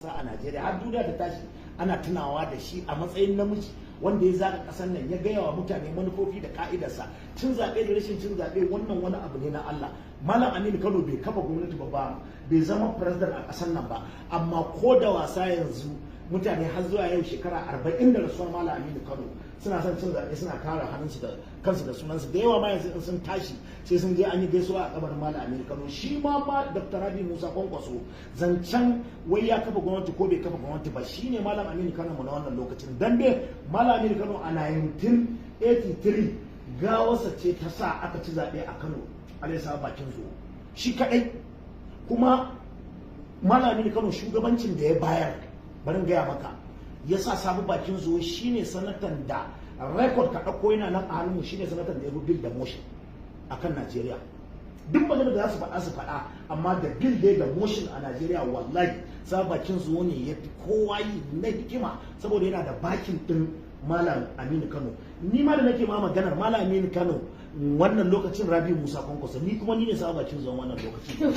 A Najeriya har duniya ta tashi ana tunawa da shi a matsayin namiji wanda ya zaga kasar nan, ya gaya wa mutane manufofi da ka'idarsa. Cin zaɓe da rashin cin zaɓe, wannan wani abu ne na Allah. Malam Aminu Kano bai kafa gwamnati ba, bai zama president a ƙasar nan ba, amma ko da wasa yanzu mutane har zuwa yau, shekara 40 da rasuwar Malam Aminu Kano, suna son cin zaɓe, suna kare hannunsu da kansu da sunansu. Da yawa ma yanzu in sun tashi sai sun je an yi gaisuwa a kabarin Malam Aminu Kano. Shi ma Dr. Rabi Musa Kwankwaso, zancen wai ya kafa gwamnati ko bai kafa gwamnati ba, shine Malam Aminu Kano mu na wannan lokacin. Dan dai Malam Aminu Kano a 1983 gawarsa ce ta sa aka ci zaɓe a Kano, Alai bakin zuwa shi kaɗai. Kuma Malam Aminu Kano, shugabancin da ya bayar, bari gaya maka, ya sa Sabu Bakin Zuwa shine sanatan da record ka ɗauko yana nan a hannunmu, shine sanatan da ya bi bill da motion a kan Najeriya. Duk magana da za su faɗa su faɗa, amma da bill dai da motion a Najeriya, wallahi Sabu Bakin Zuwa ne ya fi kowa yi na hikima, saboda yana da backing ɗin Malam Aminu Kano. Ni ma da nake ma maganar Malam Aminu Kano wannan lokacin, Rabi Musa Kwankwaso, ni kuma ni ne Sabu Bakin Zuwa wannan lokacin.